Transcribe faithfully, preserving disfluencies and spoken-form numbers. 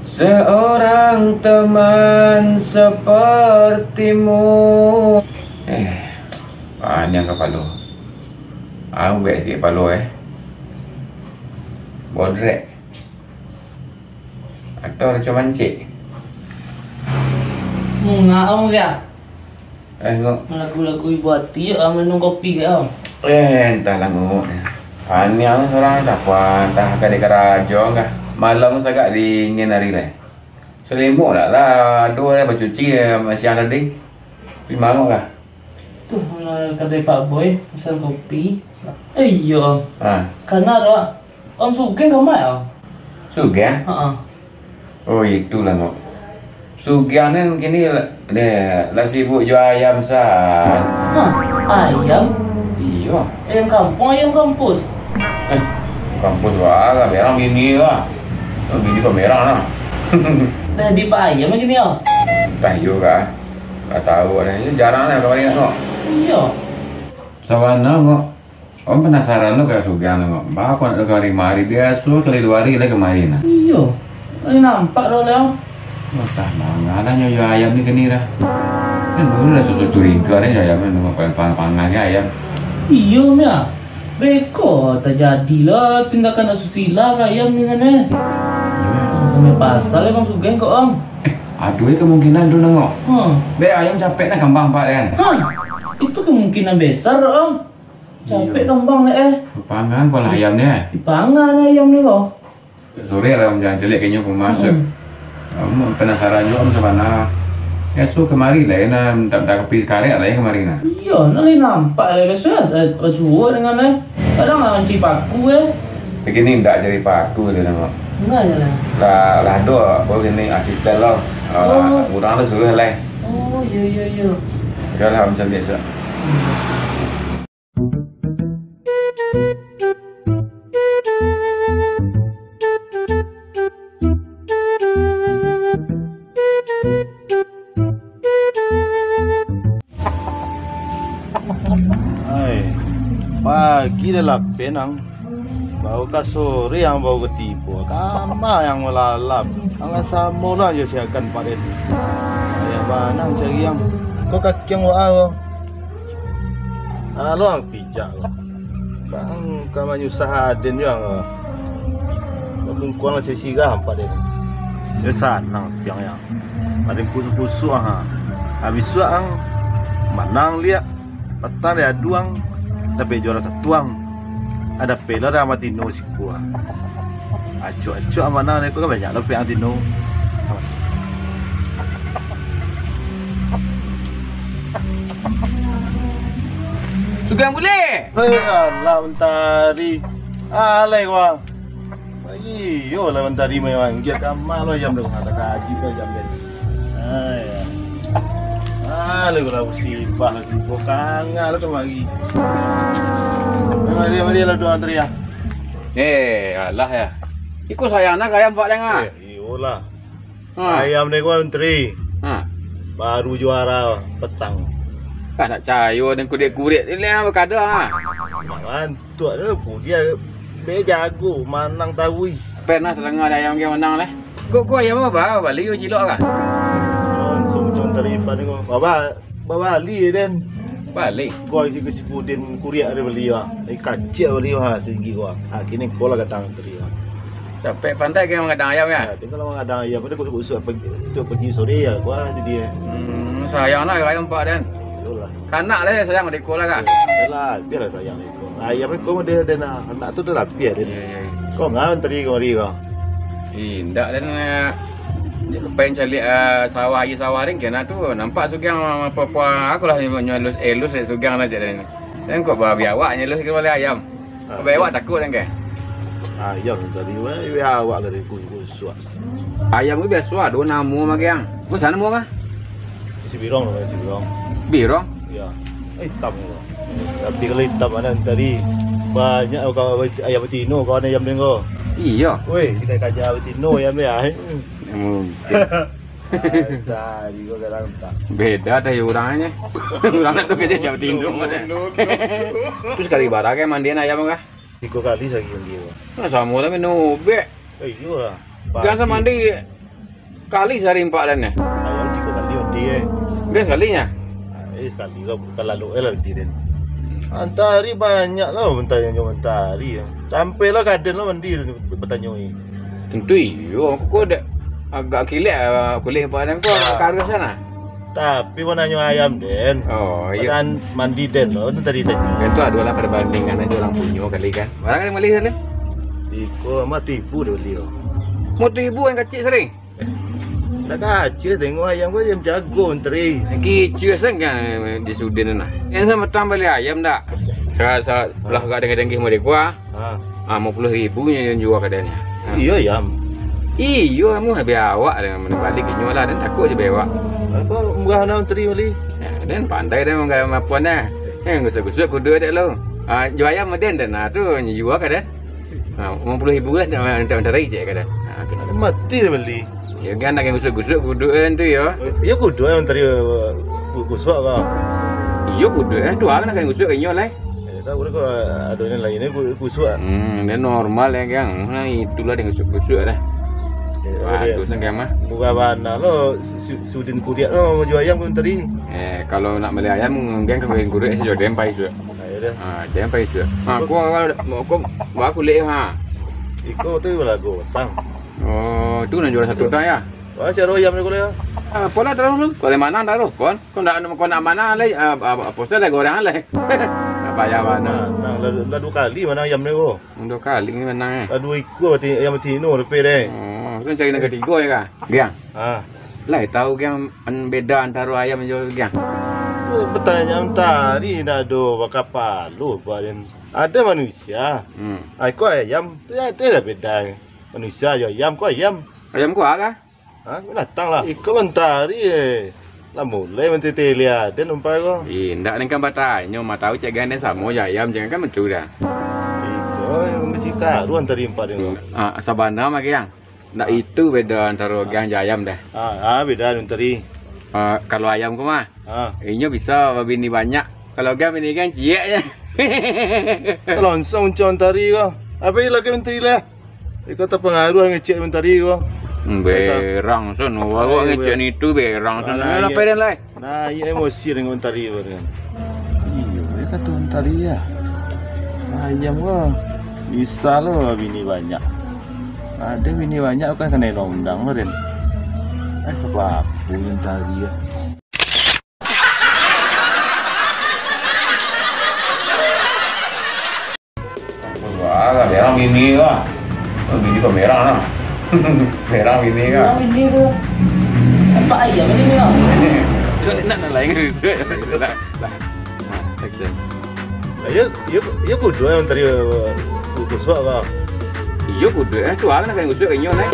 Seorang teman sepertimu. Eh, paniang kapalo. Au bek sikit kapalo, eh. Bodrek. Atau raco mancik? Mungak, Om, ya? Eh, Ngok. Lagu-lagu ibu hati, ya, minum kopi, ya, Om? Eh, entahlah, Ngok. Paniang surang, entah apa, entah ka di karajo kah. Malam sagak dingin hari lai. Salimuk lah, lah, aduh, lah, bacuci, eh, siang tadi. Tapi mangok kah? Tuh, lah, kadai Pak Boy, pesan kopi. Eh, iyo, Om. Ha. Kana tu, Om Sugeng ka ma, Om? Sugeng? Ha. Oh, itulah, Ngok. Sugeng ni kini lah, deh, lah sibuk jual ayam, San. Hah? Ayam? Iyo. Ayam kampung, ayam kampus? Eh, kampus wah, lah merang bini lah. Oh, bini kok merang lah. Dah di Pak Ayam kini, Om? Entah iyo kah. Lah tahu dah. Ini jarang lah kamari, Ngok. Iyo. Sabana, Ngok. Om panasaran lo ka Sugeng lo, Ngok. Baa kok nak kamari-mari, biaso sakali duo hari lai kamari nah. Iyo. Lai nampak doh lai, Om. Wah, tah manga lah nyo ayam ni kini dah. Kan dulu lah susu curiga deh ayam ni, Ngok, pangan-pangan ni ayam. Iyo, Om, ya. Beko tajadi lah tindakan asusila ka ayam ni kan, eh. Iyo. Sampai pasal emang Sugeng kok, Om. Eh, ado kemungkinan tu, Ngok. Hmm. Bek ayam capek nah kambang pak kan. Hah, itu kemungkinan besar, Om. Capek kambang dek, eh. Dipangan ko lah ayam ni, eh? Dipangan ayam ni ko. Sore lah, Om, jan caliak ka inyo ka rumah. Mm-mm. Om panasaran juo, Om, sabana. Biaso kamari lah, eh, nah, mintak-mintak kopi sakarek lah, eh, kamari nah. Iyo, nah, lai nampak lah, biaso lah, eh, basuo dengan, eh. Kadang lah mancari paku, eh. Kini indak cari paku tu, Ngok. Indak je lah. Lah, lah ado, ko kini asisten lo. Ah, oh. Urang tu suruah lai. Oh, iyo, iyo, iyo. Yo lah, Om, caliak se. Ai, pagi lah lapeh nang. Baru ka sore ang baru ka tibo. Kama ang malalap. Ang lah samo lah jo si Agan Pak Den. Payah bana ang cari ang. Ko kaki ang baa ko? Alo ang pijak ko. Bang ka manyusah aden jo ang ko. Babungkuang lah sisirah ang Pak Den. Yo sanang tiang yo. Aden kusuak-kusuak ang ha. Abih suak ang manang liak. Patang diadu ang, dapek juara satu ang. Dapek lo dek Amatino siko. Acok-acok ang manang dek ko, kan banyak lo dapek Amatino. Sugeng bulih. Hei, alah, Mentari. Alai ko ang. Iyo lah, Mentari mai manggia, kama lo ayam tu, mata kaji lo ayam tu. Ai, ya. Ah, lo lah musibah lagi, ko kanga lo kamari. Mari, mari lah doa Mentari ya. Eh, alah ya. Iko sayang nak ayam pak danga. Eh, iyolah. Ha. Ayam ni ko Mentari. Ha. Baru juara petang. Kan nak cayo dan kurik-kurik ni lah berkada ha. Kan. Tuak tu pun dia be jago manang tawi. Pernah tadanga ado ayam ge manang leh? Kok, kok ayam apa? Bali yo cilok kah? Langsung cun taripan ko. Baba, babali den. Bali. Ko isi ke sikudin kuriak ado bali ah. Ai kaciak bali ah singgi ko. Ah kini ko lah gadang tadi ah. Capek pandai ke manggadang ayam ya? Ya, tinggal manggadang ayam pada kusuk-kusuk pagi, tu pagi sore ya ko ah jadi. Hmm, sayang lah ayam pak den. Iyolah. Kanak lah sayang dek ko lah kah? Yalah, biarlah sayang dek ko. Ayam ko dia, dia nak, nak tu dia lapih dia. Iya, iya, iya. Ko ngan tadi kamari ko. Indak dan eh, dia kepen caliak eh, sawah aja sawah dia kena tu nampak sugang apa apa aku lah nyalus elus sugang lah jadi. Dan kok babi awak nyalus ke balik ayam. Ah, babi awak takut kan ke? Ayam tadi weh, awak lah dikusuak. Ayam tu biaso ado namo magiang. Ko sana namo kah? Si Birong namanya si Birong. Birong? Iya. Eh, hitam ko. Tapi kalau hitam mana tadi banyak kalau ayam betino kawan ayam dengo. Iya. Weh, kita kaja betino ayam ya. Mungkin. Tadi ko kadang tak. Beda dah ya orangnya. Orang tu kerja jam tidur mana. Terus kali barang kan mandian ayam kah? Tiga kali sehari mandi ko. Nah, sama lah minum ubek. Eh, iyo lah. Biaso mandi kali sahari ampak den, eh? Ayo, tigo kali mandi, eh. Biaso sakali nyo? Ah, eh, sakali lah, bukan lalu, eh, lah mandi den. Antari banyak lah, bantanyo antari. Sampai lah ka den lah mandi, batanyo ni. Tantu iyo, kok dek agak kilek, ah, kulik ampak den ko, ah, agak karuah sana. Tapi mau nanyo ayam den. Oh, iyo. Badan mandi den lo, tu tadi tanyo. Den tu ado lah parbandingan ajo urang punyo kali kan. Bara den bali tadi? Iko amak tibu den bali, oh. Mau tibu yang kacik sering? Dah kacik, tengok ayam ko ayam jago, antri. Kicik sen kan di Sudin nah. Yang sama tambah bali ayam dak? Sa-, sa-, lah agak dengki-dengki model kuah. Ha. Ah, limo puluah ribu nyo, nyo jua ka den. Ha. Iyo, Yam. Iyo, amuah bia awak den, mano bali ka inyo lah, den takuik jo bia awak. Apo murah nan teri bali? Ya, den pandai den manggapuan den. Eh, gusuak-gusuak kuduak dek lo. Ah, jo ayam den, den, ah, tu nyo jua ka den. Ah, limo puluah ribu lah, den, den, den, cek ka den. Ah, tu. Mati den bali. Yo, kan nak gusuak-gusuak kuduak den tu yo. Iyo kuduak nan teri, eh, gusuak ko. Iyo kuduak, eh, tu lah nak gusuak ka inyo lah. Eh, tahu lah kok adonyo lain ni ku-, kusuak. Hmm, dia normal ya, Gang. Nah, itulah dia kusuk-kusuk dah. Eh, bagus dia. Kan, Gang, mah. Murah bana lo, su-, Sudin Kuriak lo, mau jual ayam pun tadi. Eh, kalau nak beli ayam, Gang, kalau yang kurik, saya jual dempai suak. Ah, ya dah. Ah, dempai suak. Ha, aku, aku, aku, aku lihat, ha. Iko tu lagu petang. Oh, tu nak jual satu tak ya? Wah, caro ayam ni ko lah. Ah, pola taruh lu. Kau dari mana taruh, kon? Kau nak, kau nak mana lai? Ah, ah, apa usah lai goreng lai. Apa ayam mana? Nah, nah, lah, lah dua kali mana ayam ni ko? Dua kali ni menang eh. Lah dua ikua bati-, ayam batino lebih deh. Oh, kan cari nak ketiga ya kah? Giang. Ah. Lai tahu Giang an-, beda antara ayam jo Giang? Pertanyaan tadi nak do bakapalo badan. Ada manusia. Hmm. Ah, iko ayam tu ada lah beda. Manusia jo ayam, ko ayam. Ayam ko ah kah? Ha, binatang lah. Iko mantari, eh. Lah mulai mantitili aden umpai ko. Ih, ndak, den kan batanyo, mah tahu cek ganden samo jo ayam, jangan kan mencuri dah. Iko yang macam karuan tadi empat ni ko. Hmm, ah, sabana mah, Giang. Ndak itu beda antara Giang jo ayam dah. Ah, ah, beda mantari. Ah, kalau ayam ko mah, ah, inyo bisa babini banyak. Kalau Giang bini Giang ciek je. Langsung cong tari ko. Apa lagi mantari lah? Iko tapangaruah ngecek mantari ko. Hmm, berang sen, awak ngecek nitu berang sen. Alah, lapeh den lai. Nah, iyo emosi dengan mantari ko kan. Iyo, iyo kato mantari ya. Ayam ko bisa lo bini banyak. Ado bini banyak kan kanai undang-undang lo den. Eh, apa-apa mantari ya. Wah, lah, merah bini lah. Oh, bini kok merah lah. Merah bini lah. Merah bini tu. Nampak ayam ni merah. Nak, nak lain ke? Lah, lah. Action. Iyo, iyo, iyo kudu yang tadi, eh, kusuk lah. Iyo kudu, eh. Tu lah nak kusuk inyo, eh.